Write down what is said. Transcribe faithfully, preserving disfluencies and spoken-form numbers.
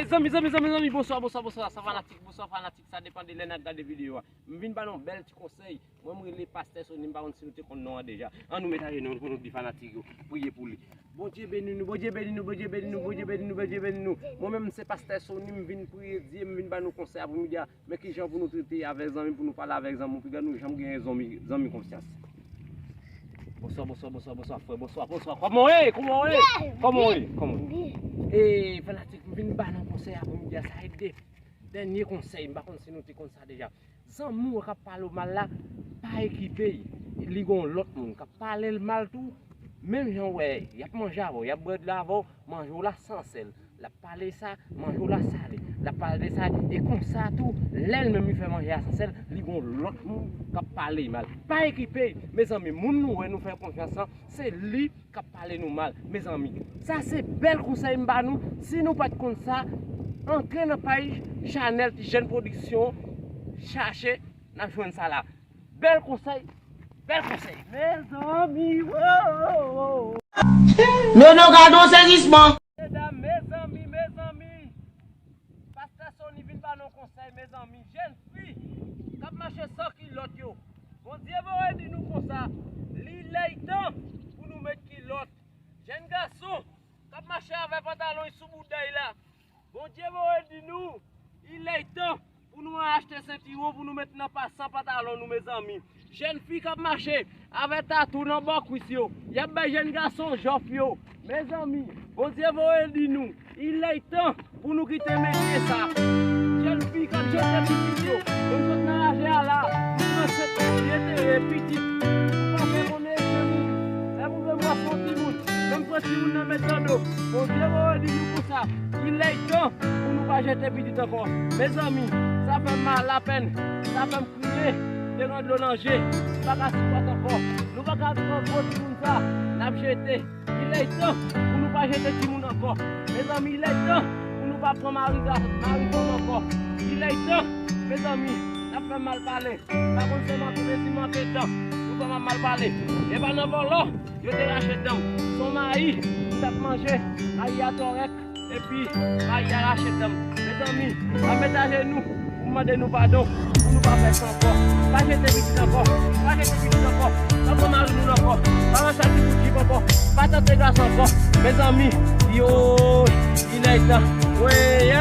Zanmi, zanmi, zanmi, zanmi, bonswa, bonswa, bonswa, sa fanatik, bonswa fanatik, sa depann de lè n ap gade videyo a. M vin ba nou bèl ti konsèy. Mwen, m rele Pastè Sony, m pa konn si nou te konn non an deja. An nou met ajenou pou nou di fanatik yo, priye pou li. Bondye beni nou, Bondye beni nou, Bondye beni nou, Bondye beni nou, Bondye beni nou. Mwen menm, se Pastè Sony, m vin priye Dye, m vin ba nou konsèy apremidi a. Men kijan pou nou trete avèk zanmi, pou nou pale avèk zanmi, piga nou janm genyen zanmi, zanmi konfyans. Bonswa, bonswa, bonswa, bonswa, frè, bonswa, bonswa. Kòman w ye? Kòman w ye? Kòman w ye? Kòman w ye? E, fanatik, m vin ba nou konsèy apremidi a, sa e de dènye konsèy, m pa konn si nou te konn sa deja. Zanmi w k ap pale w mal la, pa ekipe l. Li gon lòt moun k ap pale l mal tou. Menm jan w wè, y ap manje avè w, y ap bwè dlo avè w, manje w la san sèl. L ap pale sa, manje w la sale. L ap pale sa, e konsa tou, lè l menm li fè manje a san sèl, li gon lòt moun k ap pale l mal. Pa ekipe l. Mezanmi, moun nou wè nou fè konfyans lan, se li k ap pale nou mal, mezanmi. Sa se bèl konsèy m ba nou. Si nou pa t konn sa, antre nan paj chanèl Ti Jèn Pwodiksyon, chache, n ap jwenn sa la. Bèl konsèy, bèl konsèy. Mezanmi, wo, wo, wo. Nono, gade yon sezisman. Medam, mezanmi, mezanmi. Pastè Sony vin ba nou konsèy, mezanmi. Jèn fi k ap mache san kilòt yo. Bondye voye di nou konsa, li lè l tan pou nou met kilòt. Jèn gason k ap mache avè pantalon sou bouda l la. Bondye voye di nou, li lè l tan pou nou achte sentiwon pou nou met nan pa san pantalon nou, mezanmi. Jèn fi k ap mache avè tatou nan bò kwis yo, y ap bay jèn gason jòf yo. Mezanmi, Bondye voye di nou, li lè l tan pou nou kite metye sa. Jèn fi k ap jete pitit yo, nou sot nan raje a la, nou pran sèt jete pitit. Ou pa fè konnen se moun, lè pou fè mwa fon timoun, menm pran timoun nan met nan do. Bondye voye di nou konsa, li lè l tan pou nou pa jete pitit ankò. Mezanmi, sa fè m mal lapèn, sa fè m kriye, devan dlo nan je, m pa ka sipòte ankò. Nou pa ka pran gwo timoun sa, n ap jete. Li lè l tan pou nou pa jete timoun ankò. Mezanmi, li lè l tan pou nou pa pran mari ga-, mari fanm ankò. Li lè l tan, mezanmi, n ap fè mal pale. Pa konn se manke, men si manke dan, nou fè m ap mal pale. E pa nan vòlò yo te rache dan m. Se yon mayi m t ap manje, mayi a tòrèk, epi mayi a rache dan m. Mezanmi, n ap met ajenou pou mande nou padon, pou nou pa fè sa ankò. Pa jete pitit ankò, pa jete pitit ankò, pa pran mari moun ankò, pa ranse ak ti bout jip ankò, pa tante gason ankò. Mezanmi, yo, li lè l tan. Wey,